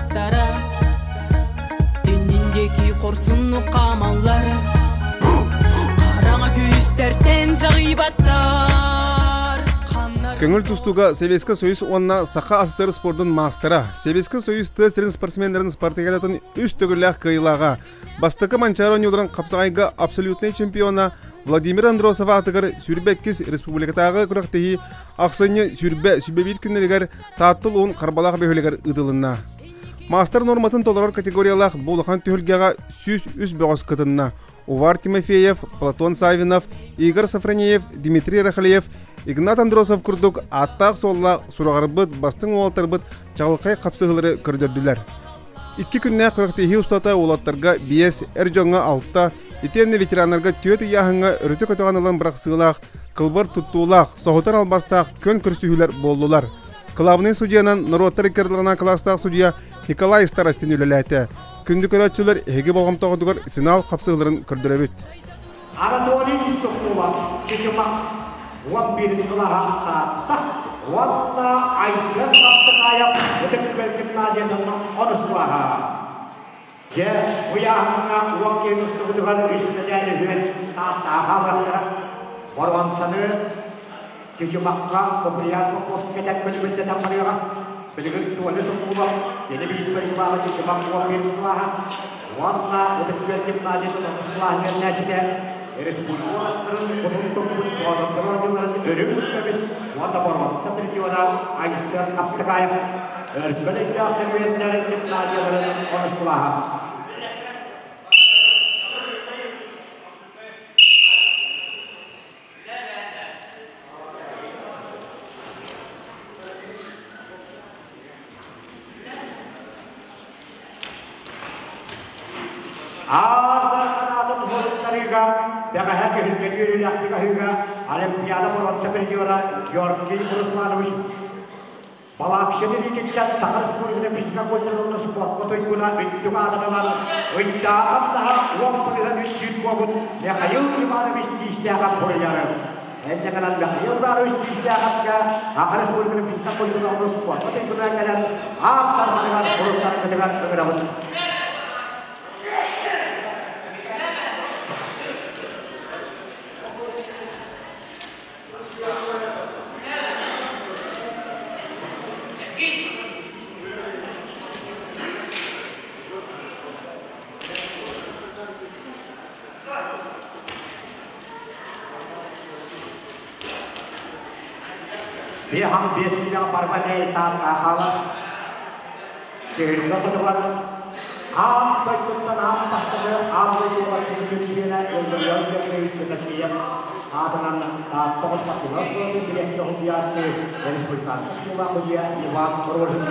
уолаттара Иннин диэки хорсуннук хаамаллар Хараҥа күүстэртэн чаҕыйбаттар Көҥүл тустууга Советскай Союз уонна Саха СССР спордун маастара, Советскай Союз тыа сирин спортсменнарын спартакиадатын үс төгүллээх кыайыылааҕа, Бастакы Манчаары оонньууларын хапсаҕайга абсолютнай чемпиона Владимир Андросов аатыгар 22 республикатааҕы күрэхтэһии ахсынньы 20 21 күннэригэр Таатта улууһун Харбалаах бөһүөлэгэр ыытылынна. Маастар нуорматын толорор категориялаах бу улахан түһүлгэҕэ 103 бөҕөс кытынна. Увар Тимофеев, Платон Савинов, Игорь Сафронеев, Дмитрий Рахалеев, Игнат Андросов курдук ааттаах-суоллаах сураҕырбыт бастыҥ уолаттарбыт чаҕылхай хапсыһыылары көрдөрдүлэр. Икки күннээх күрэхтэһии устата уолаттарга биэс, эр дьоҥҥо алта, итиэннэ ветераннарга түөрт ыйааһыҥҥа өрүтэ көтөҕөн ылан бырахсыылаах, кылбар туттуулаах, соһутар албастаах күөн көрсүһүүлэр буоллулар. Кылаабынай судьуйанан норуоттар икки ардыларынан кылаастаах судьуйа Николай Старостин үлэлээтэ. Күндү көрөөччүлэр, эһиги болҕомтоҕутугар финал хапсыһыыларын көрдөрөбүт. Анатолий Соколов, Чычымах, 11 кылааһа Таатта уонна Айсен Саптыкаев Ытык Күөл гимназиятын онус кылааһа. Дьэ, ыйааһыҥҥа уон киһи устубутугар үс мэтээл үһүөн Тааттаҕа хаалыахтара. Боруонсаны Чычымахха Куприян Попов кэтэн көрүбүттэтэн барыаҕа. Билигин Толя Соколов, кини биир дойдулааҕа Чычымах 11 кылааһа уонна Ытык Күөл гимназиятын онус кылааһын үөрэнээччитэ республика уолаттарын кутун туппут боотурдар оонньууларын өрүү көмүс уонна боруонса призера Айсен Аптыкаев Өркөн өйдөөх үөрэнэр гимназияларын онус кылааһа. Аар санаатын уһуктарыыга, бэҕэһээ күһүҥҥэ үөрүүлээхтик аһыыга Олимпиада боруонса призера Георгий Русланович Балаакчын илиититтэн Саха Республикатын физика культуратын спортка туйгуна үрдүк аатын ылан, ыйдааҕы хамнаһа 10 бырыһан үс буолбут Михаил Иванович Тиистээхэп буруйары. Инньэ гынан Михаил Иванович Тиистээхэпкэ Саха Республикатын физика культуратын спортка туйгуна кэлэн аан тарҕаныгар буруттаргытыгар ыҥырабыт. Биһам биэс киилэҕэ барбаней тааттаахаала Түһүлгэ хотугар аан дойдуттан аан бастакы аан дойдуга чемпиона Ылдьыйан Георгиевич Тимофеев аатынан Таатта Спортивнай оскуолатын дириэктэрэ уһуйааччы республиканскай школа судья Иван Рожин.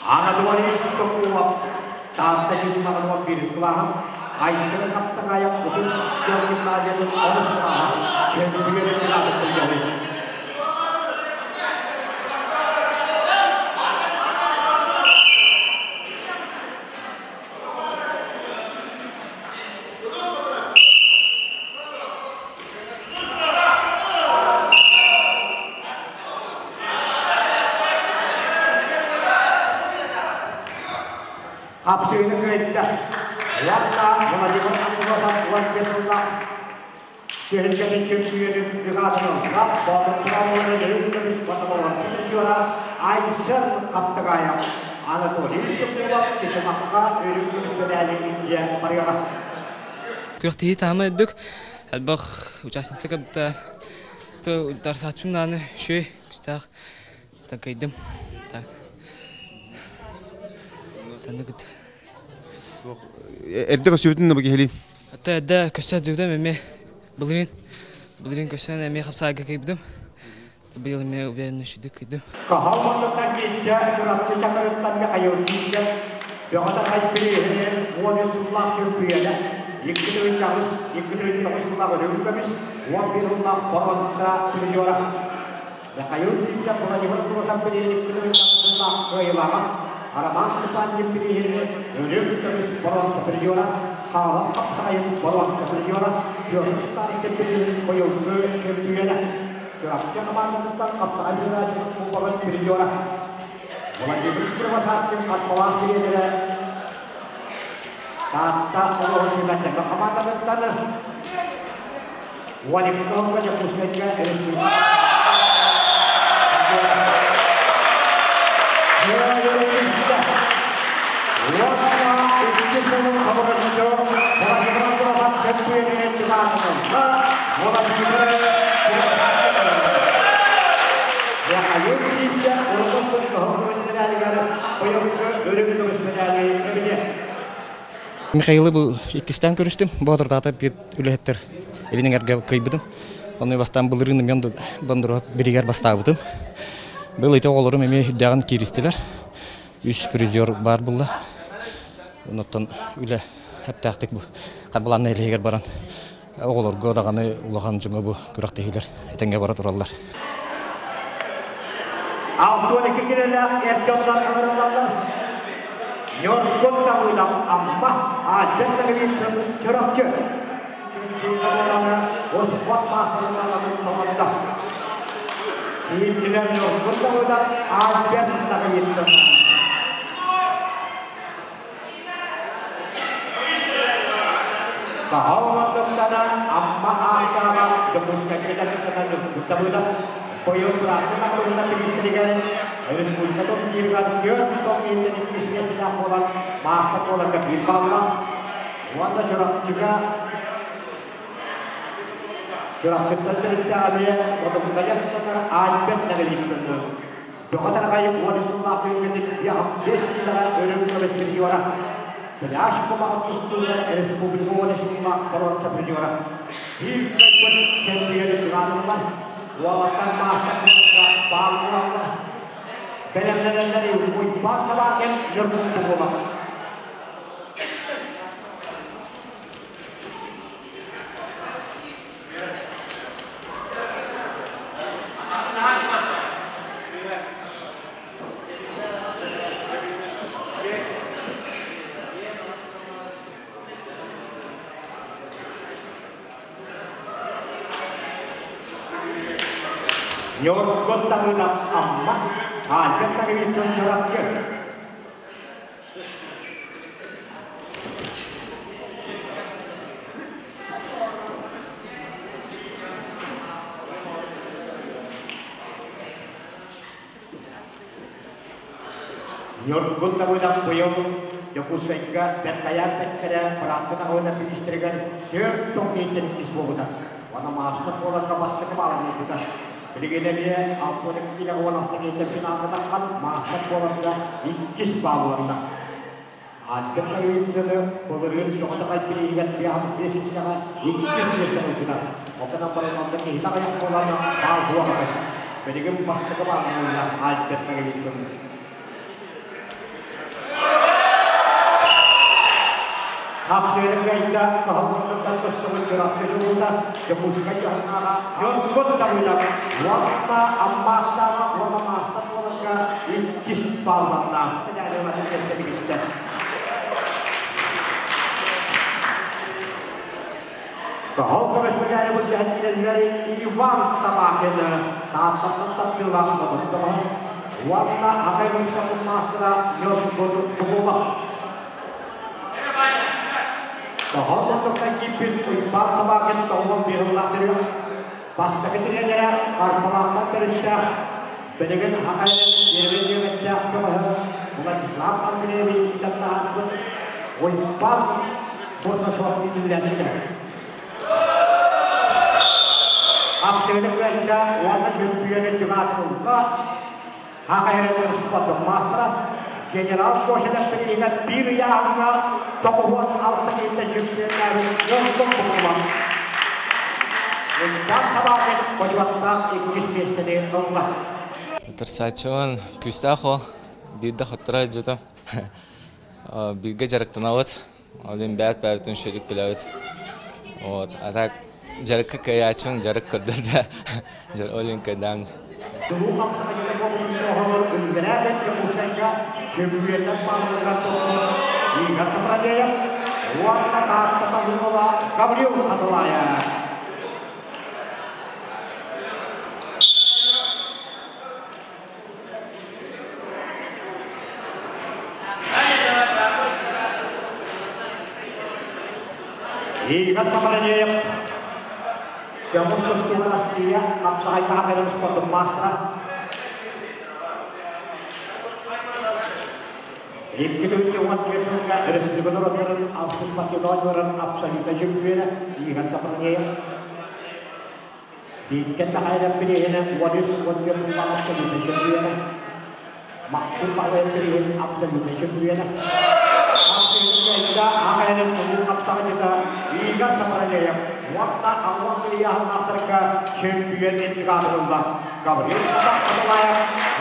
Анатолий Соколов Таатта Чычымаҕын биирис кылааһын, Айсен Хаптаҕаайап Утум дьон гимназиятын онус кылааһа чөмпүйүөн аатын Хапсыыны кыайда. Уонна Владимир Андросов 15 сыллаах түһүлгэтин чөмпүйүөнүн бригадатын ылла. Боотуртура өрүү көмүс мотоболорчу Айсен Хаптагаев, Анатолий Соколов Чычымахха өрүү көмүс медали Индия барыаҕа. Күрэхтэһии таһыма үрдүк, элбэх участниктар кытта. Тарсааччым даҕаны үчүгэй, күүстээх кыайдым. Эрдэ көссүбүтүн да бу киһилиин? Эрдэ көссө сылдьыбытым эмиэ былырыын былырыын көссөн эмиэ хапсаайга кыйбытым. Быйыл эмиэ уверенно үчүгдүк кыйдым. Каһал муннуктан биирдэ Чурапчы Чакырыттан Михаил Сиитов, Бөҕө-Такай бирииһинин 13 сыллаах чөмпүйүөнэ, 2008, 2009 сыллаах үрүҥ көмүс, 11 сыллаах боруонса призера. Михаил Сивцев Владимир Трусов бирииһин 2008 сыллаах кыайыылааҕа, Роман Цыпандин бирииһини үрүҥ көмүс боруонса призера, Хаҥалас хапсаҕайын боруонса призера, Петр Старостин бирииһин быйылгы чөмпүйүөнэ. Чурапчы хамаандатыттан хапсаҕай федерациятын кубогын призера. Владимир Кривошапкин Хатпалаах тириэньэрэ Таатта олоҕун сүмэттэбэ хамаандатыттан Валиктовка Дьокуускайга республика Уонна икки сылын хабырыччы Владимир Антонов чөмпүйүөнүнэн тутаатылла Владимир Михаил Сиитэ урукку кыһыл көмүс быйылгы үрүҥ көмүс мэдээли эбиниэ. Михаилы бу иккистээн көрүстүм. Боотурдаата биир үлэһиттэр илин эҥэргэ кыйбытым. Онно бастаан былырыын эмиэ Бондуруоп биригэр бастаабытым. Быйыл ити оҕолорум эмиэ үрдээҕин кииристилэр. Үс призер баар булла. Оннуттан үлэ эптээхтик бу Харбалаан нэһилиэгэр баран оҕолорго даҕаны улахан дьоҥҥо бу күрэхтэһиилэр этэҥҥэ бара тураллар. 62 килэлээх эр дьоннор ыҥырыллаллар. Ньургун Давыдов Амма, Альберт Наговицын Чурапчы. Чемпион буоланы успуорт маастарынан толордо. Киирдилэр Ньургун Давыдов, Альберт Наговицын. Саха оҥордохторо Амма ааттааҕа Дьокуускайга дьарыктанар Ньургуттабыыта быйыл бырааттыы хаппыһына министригэр республика турнирыгар 4 миэстэн иккис миэстэлээх буолан маастар буоларга биир баллаах уонна Чурапчыга Чурапчыттан төрүттээх эмиэ Модукка дьарыктанар Альберт Наговицыны Бөҕө Тараҕайы 13 сыллаах күҥҥэтин 5 киилэҕэ өрүҥ көмүс призера, Пляж кумаҕын тустууга республика 13 сыллаах боруонса призера, биир кыайбыт чемпионы тураатылар, уолаттар маастар-кылааска баал ылаллар. Бэлэмнэнэллэри Уйбаан Собакин Ньургун буолар. Ньургун Давыдов Амма, Альберт Наговицын Чурапчы. Ньургун Давыдов быйыл Дьокуускайга Бэртайаан бэттэрэ бырааттын аҕабыта министригэр түөрт тоҥ иһиттэн иккис буолбута. Уонна маастар буоларга бастакы баалын ылбыта. Билигин эмиэ 62 киилэ 16 иһиттэн финалга таххан маастар буоларга иккис баалланна. Альберт Наговицыны былырыын Сөҕө-Такай бирииһигэр 55 киилэҕэ иккис миэстэни ылбыта. Ол гынан баран онно киһитэ аҕыйах буолан баал суох этэ. Билигин бастакы баалын ылла Альберт Наговицын. Хапсыырын кыайда кыһыл муннуктан көстөбүт Чурапчы чулуута Дьокуускай дьоһуннааҕа Ньургун Давыдов уонна Аммаахтааҕа уонна маастар буоларга иккис баалланна. Миэстэ Кыһыл көмүс мэдээли былдьаһан киирэллэр Иван Собакин Тааттаттан тардыылаах Модун уонна Аҕай Рустамын маастара Ньургун Бугулов. Тоһоон муннуктан киирбит Уйбаан Собакин тоҕуон биһыллаах төрүөх бастакы тириэньэрэ Арбалаахтан төрүттээх билигин Хахай Первый көмөһө Владислав Андреевич иитэн таһаарбыт Уйбаан Бурнашов иитиллээччитэ. Хапсыгыны кыайда уонна чөмпүйөнү түгаатылга Хахайрын спортун мастера генерал Кошелев пиригер бир ыйааһыҥҥа 96 киилэ чемпионнары уонтон букулан. Ильдан Сабакин бочуоттаах иккис миэстэни ылла. Утарсааччыбын күүстээх ол. Биирдэ хотторо сылдьыбытым. Бииргэ дьарыктанабыт. Ол иһин бэт бэйэбитин үчүгэйдик билэбит. Вот. А так дьарыкка кыайааччым дьарык көрдөрдө. Ол иһин кыайдаам. Чулуу хапсаҕайга оһолор үллэрээбэт Дьокуускайга Чөмпүйүөннэр паалаларыгар турбут Игорь Сафронеев уонна Таатта Талымова Гаврил Хатылаев. Игорь Сафронеев Көҥүл тустуу Россия хапсаҕай саха спортун маастара. 2014 сылга республика норуоттарын алтыс спортивнай оонньууларын абсолютнай чөмпүйүөнэ Игорь Сафронеев. Бииттэн Михайлов бирииһинэн 13-14 сыллаах абсолютнай чөмпүйүөнэ. Максим Павлов бирииһин абсолютнай чөмпүйүөнэ. Хапсыгын АХР улуу хапсаҕайдьыта Игорь Сафронеев уонна Аллах Ильяһыннаахтарга чөмпүйүөн интигаатырылла. Гаврил Николаев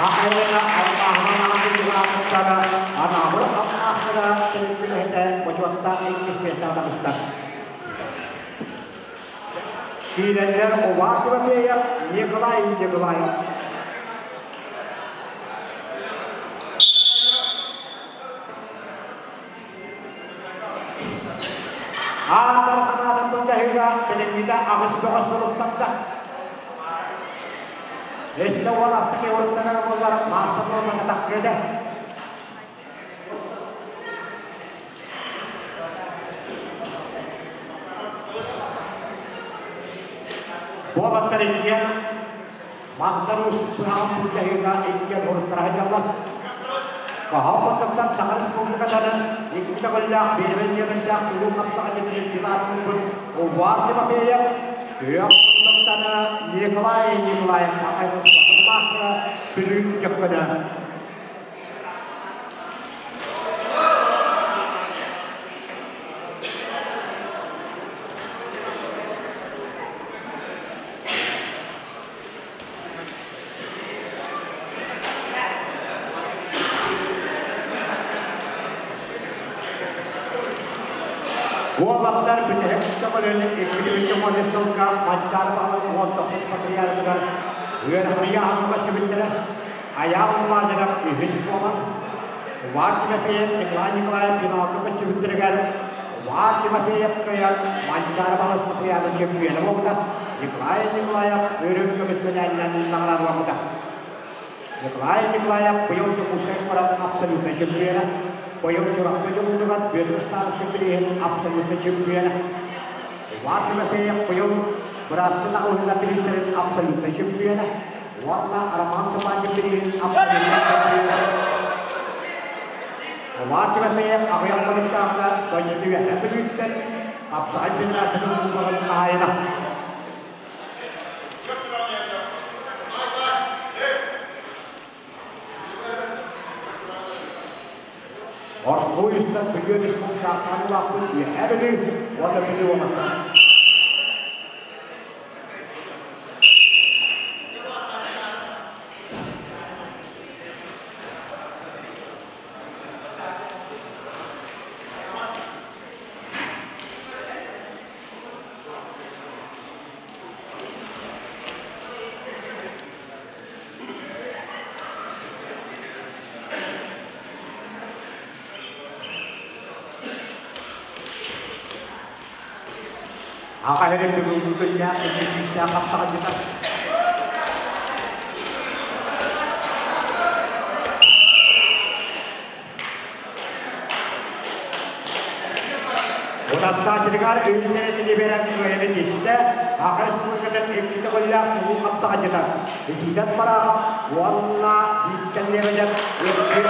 АХР-га Аллаһынан аатырдара Анаабыр Амнаахтара төрүт бочуоттаах иккис миэстэҕэ таҕыста. Киирэллэр Увар Тимофеев, Николай Николаев. Аатар ханаатын былдьаһыыга билиҥҥитэ аҕыс бөҕө суруктанна. Өссө 16 киһи буоллар маастар нуормата таххыада. Буолаттар иккиэн Мандар Уус быһаҕын былдьаһыыга иккиэн уруттара сылдьаллар. Хаһан мандыктан Саха Республикатын икки төгүллээх биирбин диэбиттээх чулуу хапсаҕа дьиэтин дилаатыппыт Увар Тимофеев, күөх мундуктаны Николай Николаев Хахай спортун маастара Бүлүү Дьөккөнө. Уолаттар бүтэһик көмөлөнү 2013 сылга Манчаары баһылык 19 материалыгар үөрэхтэргэ аһылла сүбүттэрэ. Айаал Владимиров үһүс буолан, Увар Тимофеев Николай Николаев финалга көстүбүттэригэр Увар Тимофеев кыайан Манчаары баһылык материалын чөмпүйүөнэ буолбута, Николай Николаев үрүҥ көмүс мэдээлинэн наҕараадаламмыта. Николай Николаев быйыл Дьокуускай куорат абсолютнай чөмпүйүөнэ, быйыл Чурапчы дьолугар Бүөтүр Старостин бирииһин абсолютнай чөмпүйүөнэ. Увар Тимофеев быйыл бырааттыы аҕылыһыга бириистэрин абсолютнай чөмпүйүөнэ уонна Роман Сапанин бирииһин абсолютнай чөмпүйүөнэ. Увар Тимофеев аҕыйах хонуктааҕыта дойду үөһээ Бүлүүттэн хапсаҕай федерациятын кубогын хаһаайына. Орто үстэн Бүлүү республика саахтаан улааппыт Үөһээ Бүлүү уонна Бүлүү уолаттара. Аҕа сирин бүгүҥҥү күннээх икки күүстээх хапсаҕайдьыта. Утарсааччытыгар үһүс биэрэн кыайаны истэ, Саха Республикатын икки төгүллээх чулуу хапсаҕайдьыта Исидор Барахов уонна Виктор Лебедев икки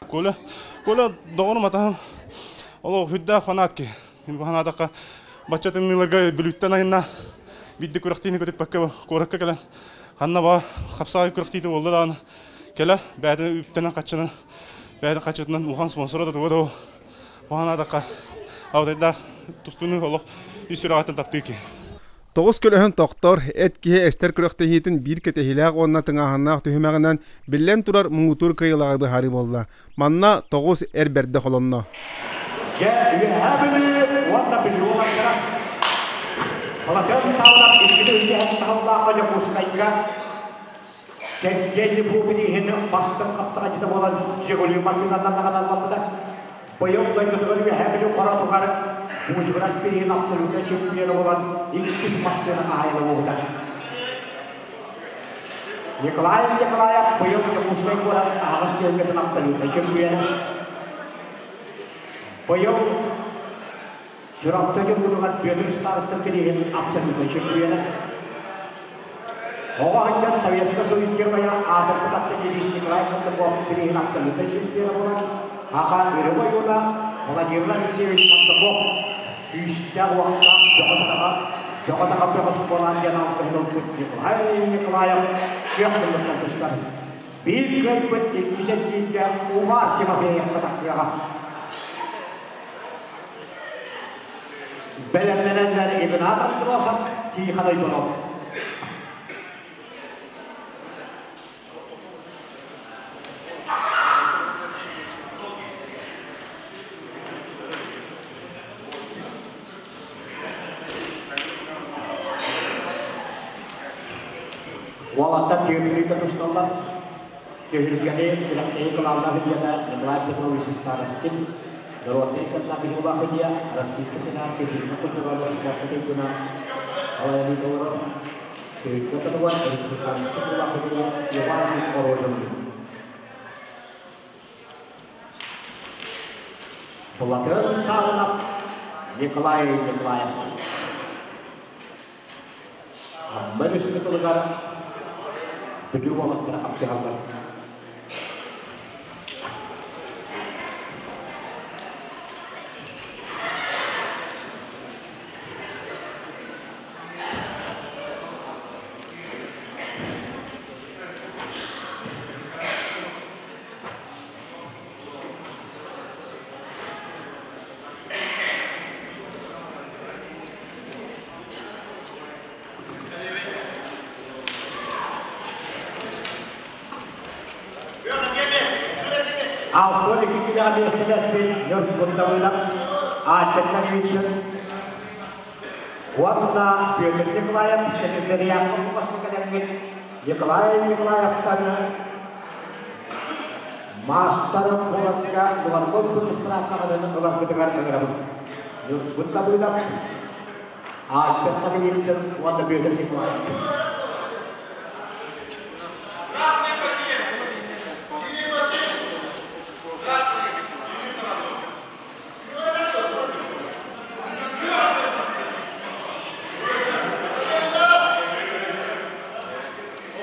Коля, Коля доҕорум атаһым олох үрдээх фанат ки. Фанатаққа Бачча тымныыларга Бүлүүттэн айанна биирдэ күрэхтиини көтүппэккэ куоракка кэлэн ханна баар хапсаҕай күрэхтиитэ буолла даҕаны кэлэр бэйэтин үптэнэн хаччынан бэйэтин хаччытынан улахан спонсора да туга да Уһанаатахха Алтайдаах тустууну олох ис сүрэҕиттэн таптыыр киһи. Тоҕус көлөһөн тохтор, эт киһи эстэр күрэхтэһиитин биир кэтэһиилээх уонна тыҥааһыннаах түһүмэҕинэн биллэн турар муҥутуур кыайыылааҕы быһаарыы буолла. Манна тоҕус эр бэрдэ холонно. Дьэ, Үөһээ Бүлүү уонна Бүлүү уолаттара Балакан саалап иккини үтүһэн таһыллаахха Дьокуускайга Сергей Липупин иһин бастыҥ хапсаҕайдьыта буолан Жигули массыынанан наҕараадалаппыта. Быйыл дойдутугар Үөһээ Бүлүү Хоротугар Буучугурас бирииһин абсолютнай чемпиона буолан иккис массыына хаһаайына буолбута. Николай Николаев быйыл Дьокуускай куорат аһаҕас түһүлгэтин абсолютнай чемпиона. Быйыл Чурапчы дьонугар Бүөтүр Старостин бирииһин абсолютнай чемпиона. Оҕо сылдьан Советскай Союз Геройа аатырбыт автомобилист Николай Кондаков бирииһин абсолютнай чемпиона буолан, Аха Үрүҥ Ойууна Владимир Алексеевич Кондаков күүстээх-уохтаах бөҕө-таҕа бөҕө-таҕа бөҕөс буолан диэн алгыһын ылбыт Николай Николаев күөх тыллыттан тустар. Биир кыайбыт иккис эргииргэ Умар Тимофеевка тахсыаҕа. Бэлэмнэнэллэр Игнат Андросов, Тихон Иванов. Уолаттар түөртүүтэ тусталлар. Түһүлгэни Алексей Николаевна Федьяна, Николай Петрович Старостин, Народный Константинова Федя, Российской Федерация Физика культуралар спорта туйгуна Алайны толорор Түһүлгэ тылыгар республиканскай сыла Федя Иван Орожин. Былатын Саалынап Николай Николаев. Амма өрүскэ тылыгар Бүлүү уолаттара хапсыһаллар. Алтуон икки килэҕэ миэстэлэспит Ньургундабыылап Ааччаттан Вильсон уонна Петр Николаев секретариакка кумаска кэлэҥҥит Николай Николаевтан маастар буоларга буларбыт бырыстараапкаҕытын ыларгытыгар ыҥырабыт. Ньургундабыылап Альберт Павелицын уонна Петр Николаев.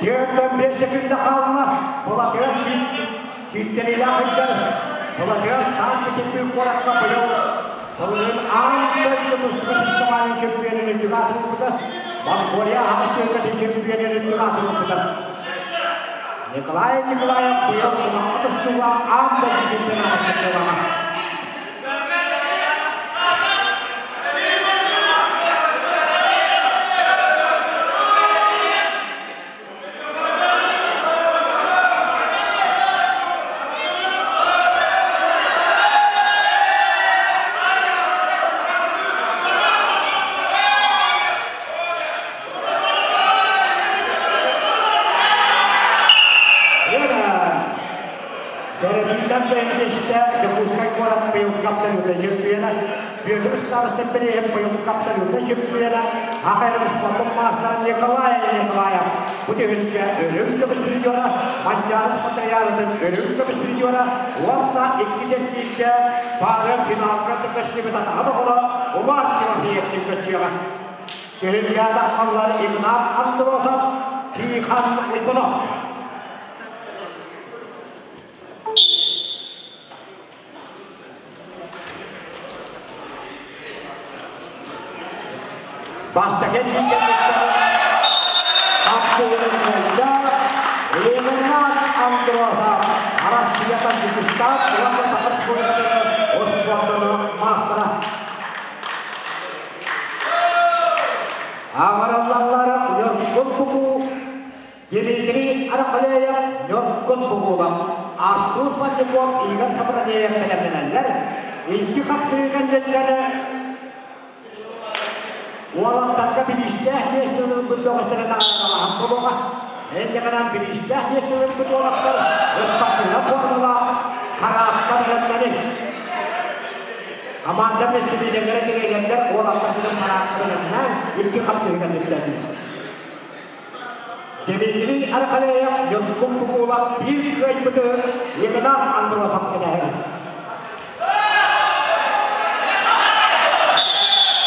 Түөртэн биэс секунда хаалла. Былатыан сүүттэриилээх сылдьар. Былатыан Санкт-Петербург куоракка быйыл тылын аан дойду тустубут фестивалын чемпионун үрдүк аатын ылбыта. Монголия аһаҕас түөлбэтин чемпионун үрдүк аатын ылбыта. Николай Николаев быйыл кумахха тустууга аан дойду чемпионатын кыттыылааҕа. Сэрэтииттэн бэйэтэ Дьокуускай куорат быйылгы абсолютнай чемпиона, Бүөтүр Старостин бирииһин быйылгы абсолютнай чемпиона, АХР спортун маастара Николай Николаев бу түһүлгэ үрүҥ көмүс призера, Манчаары спартакиадатын үрүҥ көмүс призера уонна иккис эргииргэ паары финалга көрсүбүт атаҕа доҕоро Умар Тимофеевтин көрсүөҕэ. Түһүлгэ таххаллар Игнат Андросов, Тихон Уйгунов. Бастакы киирбиттэр хапсыгын кыайда Ленинград Андросов, Россия Таджикистан уонна Саха Республикатын успуордун маастара. Амараллаллара Ньургун Бугу, Дмитрий Арахалеев Ньургун Бугулов, Артур Пантюков, Игорь Сапранеев бэлэмнэнэллэр. Икки хапсыы кэнниттэн Уолаттарга бириистээх миэстэни ылбыт бөҕөстөрө наҕараадалаһан буолуоҕа. Инньэ гынан бириистээх миэстэни ылбыт уолаттар ыспартыына формалаах параадка бэлэмнэниҥ. Хамаанда миэстэлиидэрдэрэ тренердэр уолаттарбытын параадка бэлэмнээн икки хапсыһыыга сирдэтин. Дмитрий Архалеев Ньургун Букулов биир кыайбыты Игнат Андросов кэтэһэр.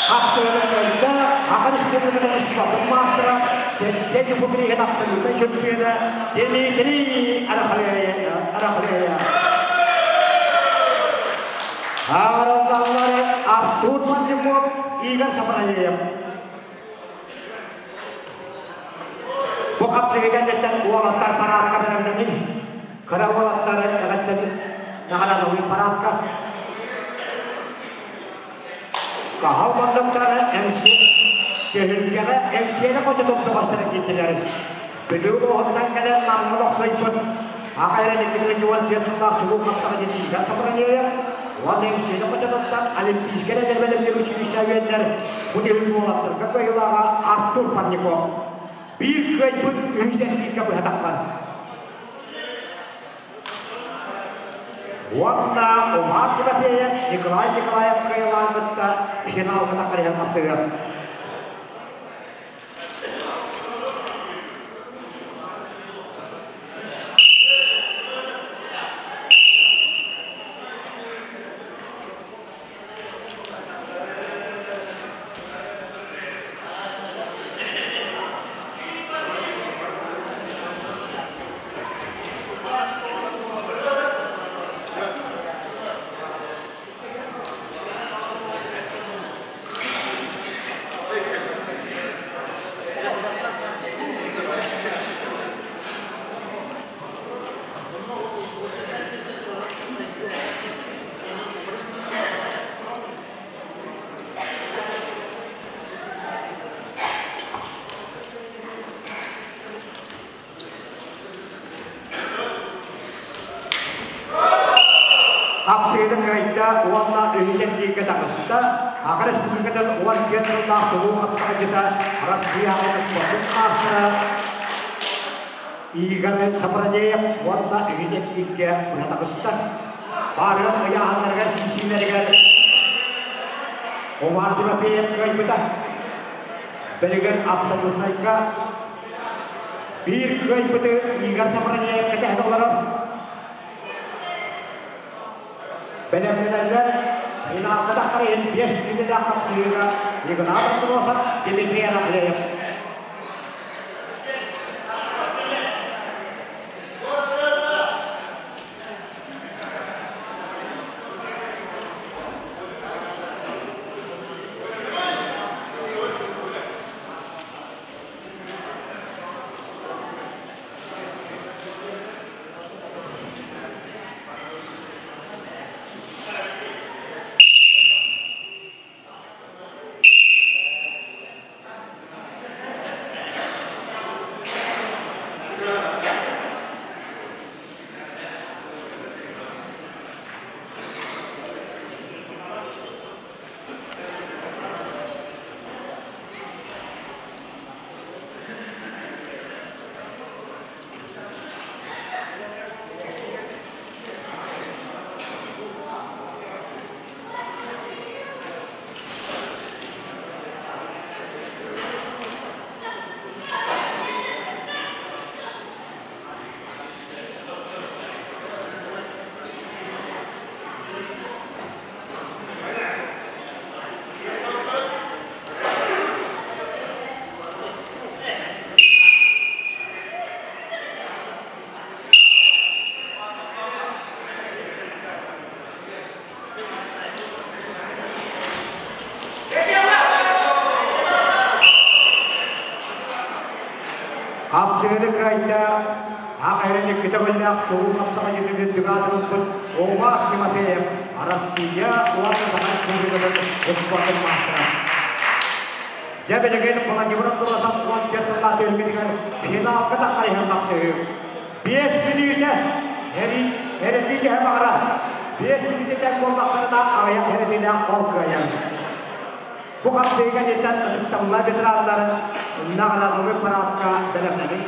Хапсыһыгын кэллэ, Саха Республикатын спордун маастара Сергей Куприһин абсолютнай чөмпүйүөнэ Дмитрий Арахалеев. Ааҕараллаллары Артур Мандюков, Игорь Сапанаев. Бу хапсыһыы кэнниттэн уолаттар параадка бэлэмнэнин, кыра уолаттары эҕэрдэлин эҕэрдэлии параадка. Каһал бандыктары Эҥсиэ түһүлгэҕэ Эҥсиэни хочотун бөҕөстөрө киирдилэр. Бүлүү улууһуттан кэлэн Намҥа олохсуйбут Аҕа эрэн 2014 сыллаах чулуу хаптаҕа Дмитрий Сапронеев уонна Эҥсиэни хочотуттан Олимпийскай эрэллэр бэлэмниир училище үөннэр бу түһүлгэ уолаттарга кыайыылааҕа Артур Парников. Биир кыайбыт үһүс эргииргэ быһа таххан. Уонна Умар Тимофеев Николай Николаев кыайыылааҕын кытта финалга таххарыһан хапсыһыа. Хапсыгыны кыайда уонна үһүс эргииргэ таҕыста. Аха Республикатын 15 сыллаах чулуу хапсаҕайдьыта Россия аҕа спордун маастара Игорь Сапронеев уонна үһүс эргииргэ быһа таҕыста. Баарыан ыйааһыннарыгар киирсиилэригэр Омар Тимофеев кыайбыта. Билигин абсолютнайга биир кыайбыты Игорь Сапронеев кэтэһэн олорор. Бэлэмнэнэллэр финалга таххар иһин биэс мүнүүтэлээх хапсыһыыга Игнат Андросов, Дмитрий Анахлеев. Хапсыгыны кыайда ақ эрин иккитэ чулуу хапсаҕа үрдүк аатырбыт Увар Тимофеев, Россия уонна Саха Республикатын спортун маастара. Дьэ билигин Владимир Андросов 15 сыллаах түһүлгэтигэр финалга таххар иһэн хапсыһыы. 5 мүнүүтэ эрэтии төһө баҕарар. 5 мүнүүтэ тэҥ буоллахтарына аҕыйах эрэтиилээх ол кыайар. Бу хапсыһыыга ниттэн ытыктабыллаах ветераннар наҕараадалыыр параадка бэлэмнэнин.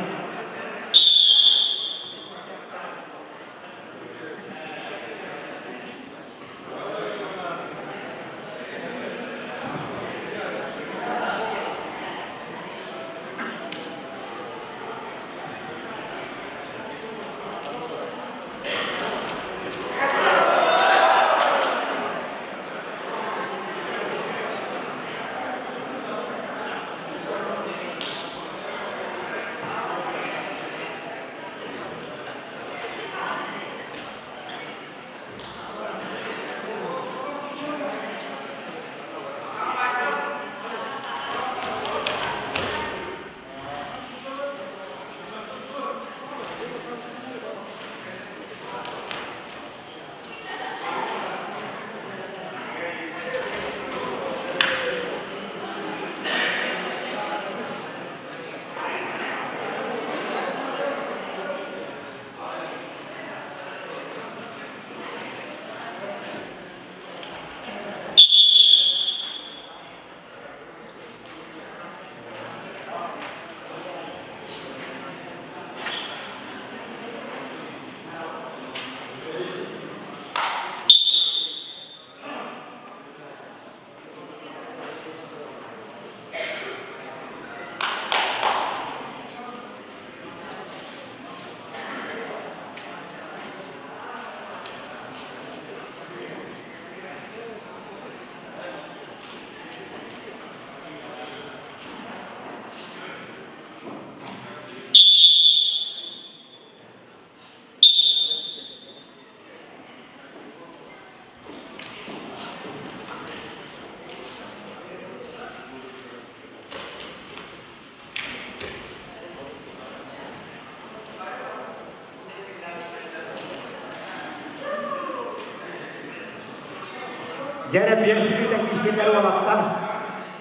Дьэрэ 5 мүнүүтэ киирсэллэр уолаттар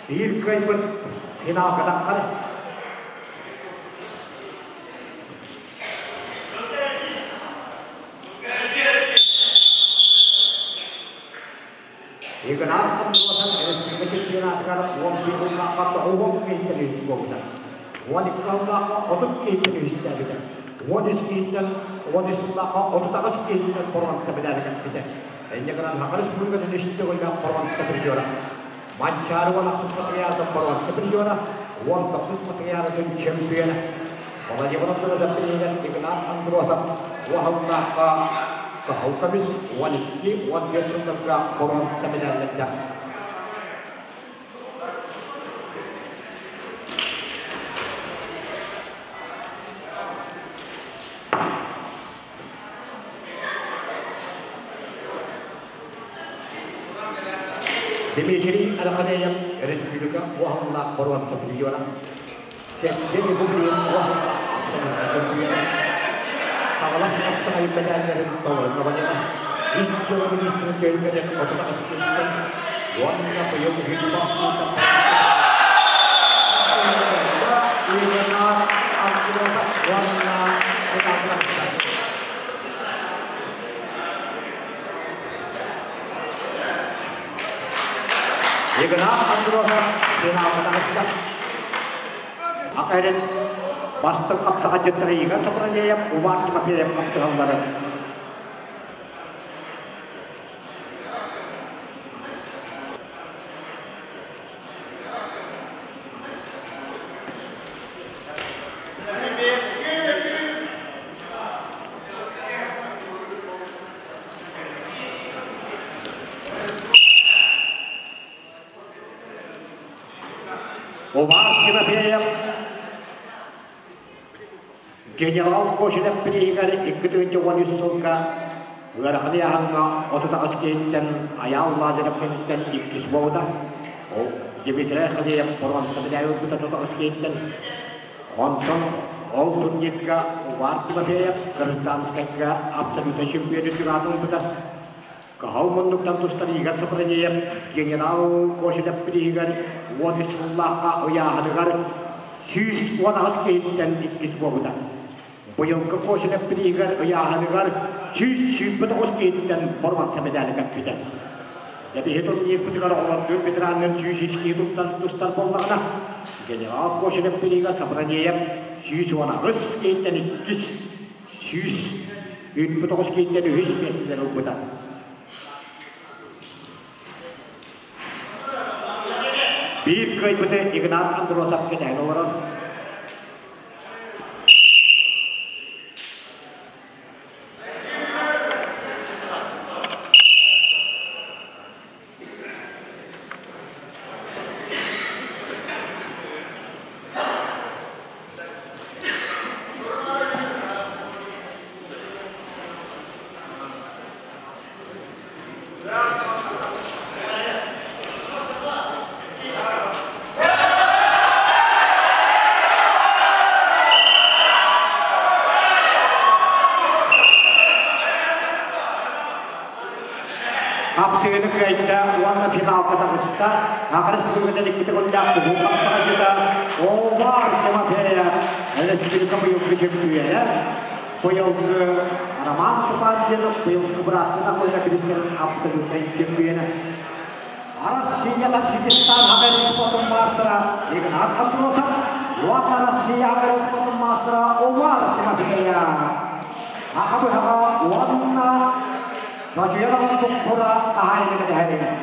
биир кыайбыт финалга таххар. Игнат Андросов республика чемпионатыгар 11 сыллаахха 90 киһиттэн үһүс буолбута. 12 сыллаахха 30 киһиттэн үһүстээбитэ. 13 киһиттэн 13 сыллаахха 38 киһиттэн боруонса медали кэлбитэ. Инньэ гынан Саха Республикатын үс төгүллээх боруонса призера. Манчаары 16 спартакиадатын боруонса призера, 19 спартакиадатын чемпиона. Владимир Андросов тренер Игнат Андросов уоһаллаахха кыһыл көмүс 12-15 сылларга боруонса медаллэрдээх. Дмитрий Алексеев республика уоһаллаах боруонса призера. Сергей Бубрин уоһаллаах чемпиона. Хаҥалас хапсаҕай мэдээллэрин толору кавалера. Ис дьыала министрин түһүлгэтин 38 киһиттэн уонна быйыл үһүс Игнат Андросов уонна Игнат Андросов финалга таҕыста. Акэрин бастыҥ хапсаҕайдьыттара Игорь Сопралеев, Увар Тимофеев хапсыһалларын. Увар Тимофеев генерал Кошелев бирииһигэр 2013 сылга ыарахан ыйааһыҥҥа 38 киһиттэн Айаал Лазарев кэнниттэн иккис буолбута. Ол Дмитрий Халеев боруонса медали ылбыта 38 киһиттэн. Онтон Ол турнирга Увар Тимофеев гражданскайга абсолютнай чемпионы түгатын ылбыта. Кыһыл муннуктан тустар Игорь Сопронеев генерал Кошелев бирииһигэр 13 сыллаахха ыйааһыныгар 118 киһиттэн иккис буолбута. Быйылгы Кошелев бирииһигэр ыйааһыныгар 129 киһиттэн боруонса медали кэппитэ. Эбиһи турнирбытыгар оҕолордуун ветераннар 103 киһи тустар буоллаҕына, генерал Кошелев бирииһигэр Сопронеев 118 киһиттэн иккис 139 киһиттэн үһүс миэстэлэр ылбыта. Биир кыайбыты Игнат Андросов кэтэһэн олорон Хапсыгыны кыайда уонна финалга таҕыста. Аҕырыс бүгүнэн иккитэ голлаах тугу хапсаҕайдыта Омар Тимофеев республика быйылгы чөмпүйүөнэ быйылгы Роман Супандинов быйылгы бырааттын Акулина Кристина абсолютнай чөмпүйүөнэ. Россия Таджикистан Хагарин спортун маастара Игнат Андросов уонна Россия Хагарин спортун маастара Омар Тимофеев. Аха быһаҕа уонна Чочуйан олорбут тура хаһаайыныга тэһэригэр.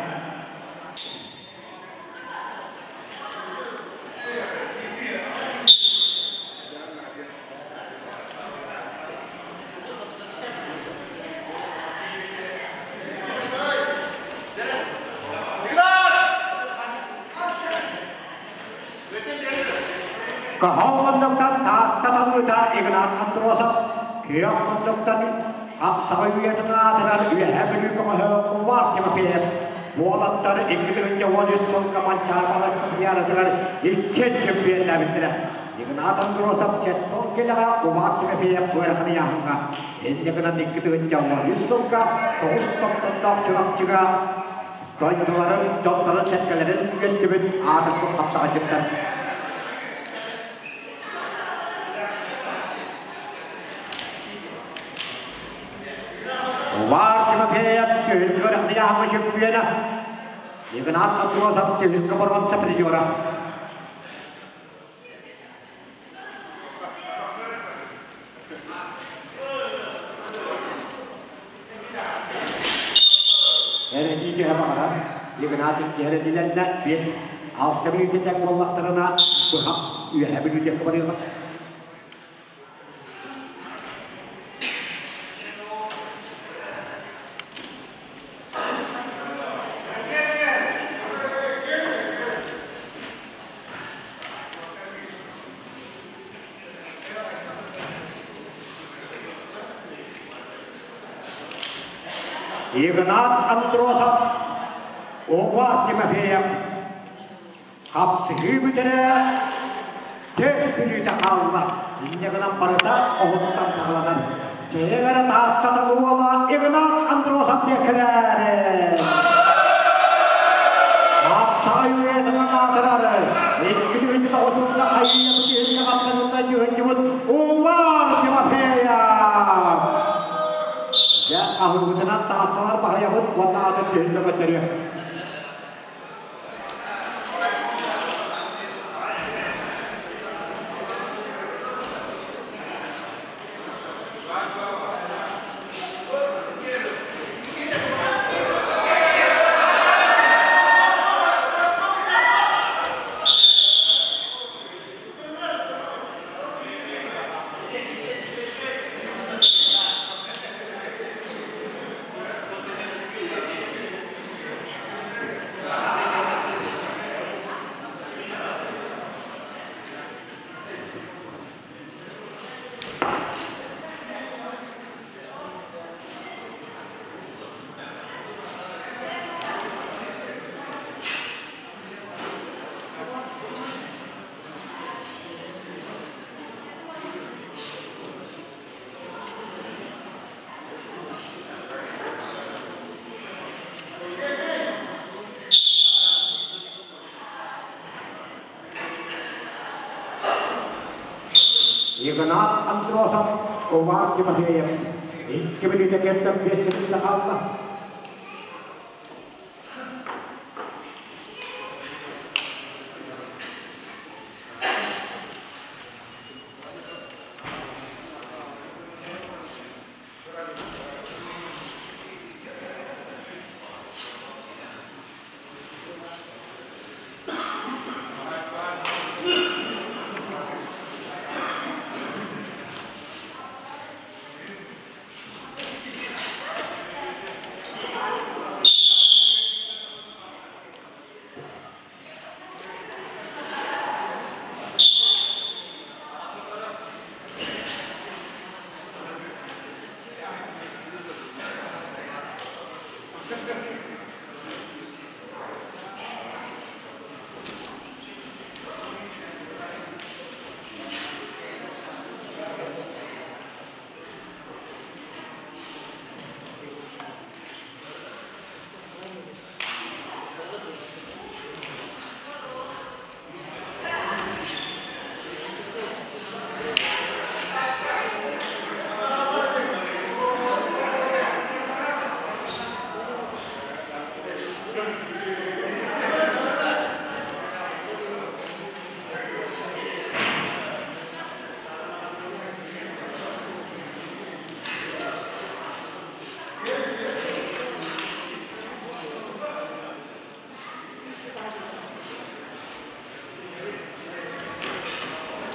Каһал муннуктан Таатта талыыта Игнат Андросов, күөх муннуктан Хапсаҕай үйэтин аатынан Үөһээ Бүлүү көмөһө Увар Тимофеев уолаттар 2013 сылга Манчаары Баласпатыйаанатыгар иккиэн чемпионнээбиттэрэ. Игнат Андросов Четтон кэлэҕэ Увар Тимофеев ыарахан ыйааһыҥҥа инньэ гынан 2013 сылга тоҕус томтонноох Чурапчыга дойдуларын, дьоннорун-сэргэлэрин үгэттибит аатырбыт хапсаҕайдьыттар. Увар Тимофеев түһүлгэ үрэхтийааһыҥҥа чөмпүйүөнэ, Игнат Матросов түһүлгэ боруонса призера. Эрэтии түһэ баҕарар, Игнат иккиһэр этилэннэ, 5-6 мүнүүтэ тэҥ буоллахтарына, быһах үөһэ бүлүүтүөххэ барыаҕа. Игнат Андросов, Увар Тимофеев хапсыһыы бүтэрэ төс бүлүүтэ хаалла. Инньэ гынан барыта оһуттан саҕаланар. Чэйэ эрэ Тааттата уола Игнат Андросов диэкирээри. Хапсаҕай үйэтинэн аатырар. Икки тыһыынча тоҕус сылга хайыйа бутиһингэ хапсанытта дьыһынньыбыт Увар Тимофеев. Дьэ, аһылбытынан таатталар баһыйабыт уонна атын түһүлгэ көтөрүө. Игнат Андросов, Увар Тимофеев. 2 минута кеттен 5 секунда қалды.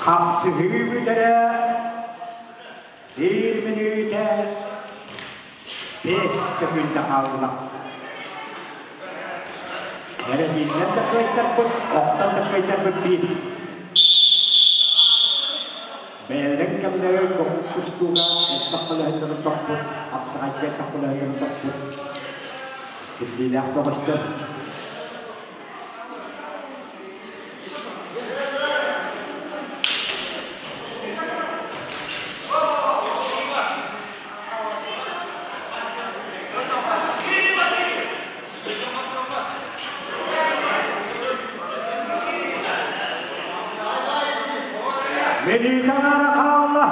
Хапсыһыы бүтэрэ 1 минута 5 секунда хаалла. Эрэ биирдэн да кыайтарбыт, оттон да кыайтарбыт биир. Бэйэлэрин кэмнэри кустууга элбэх көлөһүннэрин тохпут, апсаҕайга элбэх көлөһүннэрин тохпут. Кирбиилээх тоҕустар. Минута қалла.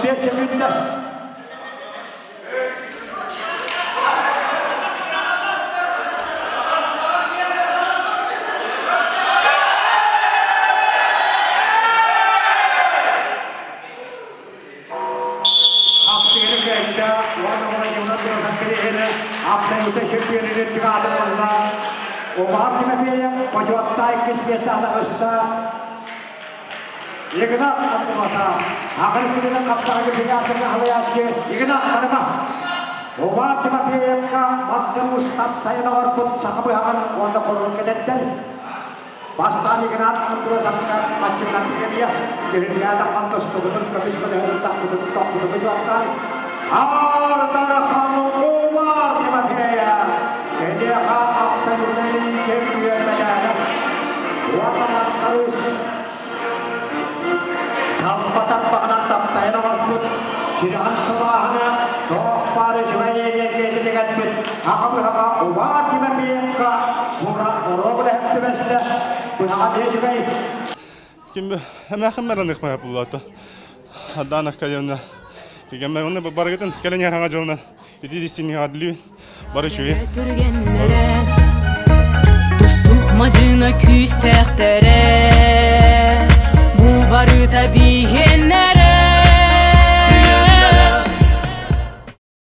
15 секунда. Увар Тимофеев, почеттай кис места Игнат Андросов, ақыр күнінің қаптағы федерацияның халаятчы Игнат Анама. Увар Тимофеевка маттын устап тайына орбут сақы бұйаған онда қолын кететтен. Бастан Игнат Андросовка матчынан кемия, Иринята Антостугутун көміс көдерін тақпытын тоқпытын жуаттан. Ардархан Увар Тимофеев, Кенеха абсолютный чемпион медалі. Уатаман Тампа-тампағынан таптайына барбыт, Сирихан салахына тоқпары жүмәйенен кетілеген бит. Ақы бұхаға Увар Тимофеевка Мурат Оробы хәптіместі, бұхаға не жүгей. Ким әмәхім мәрән ықмай булаты. Адана калемна. Кигәмә оны баргытын кәлән ярага жылына. Иди дисини адлы бары чуе. Тустук мажына күүс тәхтере. Бу бары табиһеннере.